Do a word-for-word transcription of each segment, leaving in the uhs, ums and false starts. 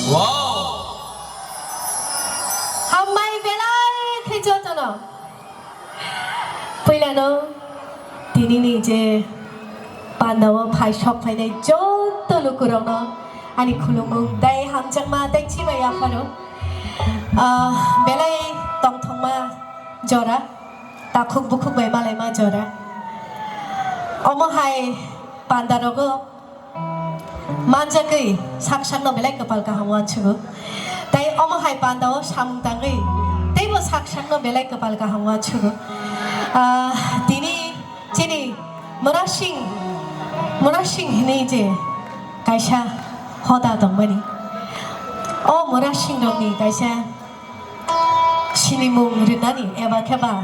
Wow! Hambai belai khe jotono. Puilano tinini je pandao phai sok phainai joto lukurokno ani khulumung tei hamjakma tei chibai yapharo. Ah, belai tongthokma jora, takhuk bukhuk bai malaima jora. Omo hai pandarogo manjagwi sak sakno belai kwpal kaham uansugo. Tei omo hai pandao samung tangwi teibo sak sakno belai kwpal kaham uansugo. Ah, tini chini Murasing, Murasing hinwi je kaisa hoda tongmani. O Murasing rokni kaisa sinimung rinani eba khe ba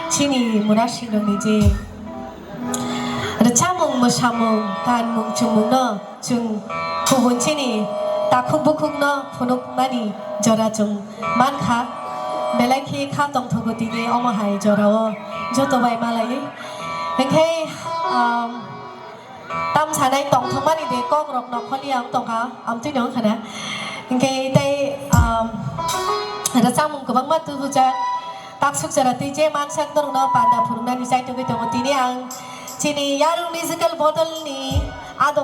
chini Murasing rokni je rwchapmung, mwsamung, kanmung, chumungno chwng kubun chini takhuk bukhukno phunuknani jora chwng mankha. Belai khe kha tongthogo tini omo hai jorao joto bai malaiwi. Hinkhe, um, tam sanai tongthokmani de kokrok nokholi ang tongkha, amtwino wngkha na. Hinkhe tei, um, rwchapmung kwbangma tubujak. Taksuk jora tei je mansak norokno panda phunuknani chaitugwi tongo. Tini ang chini Yarung Musical Bottle ni adong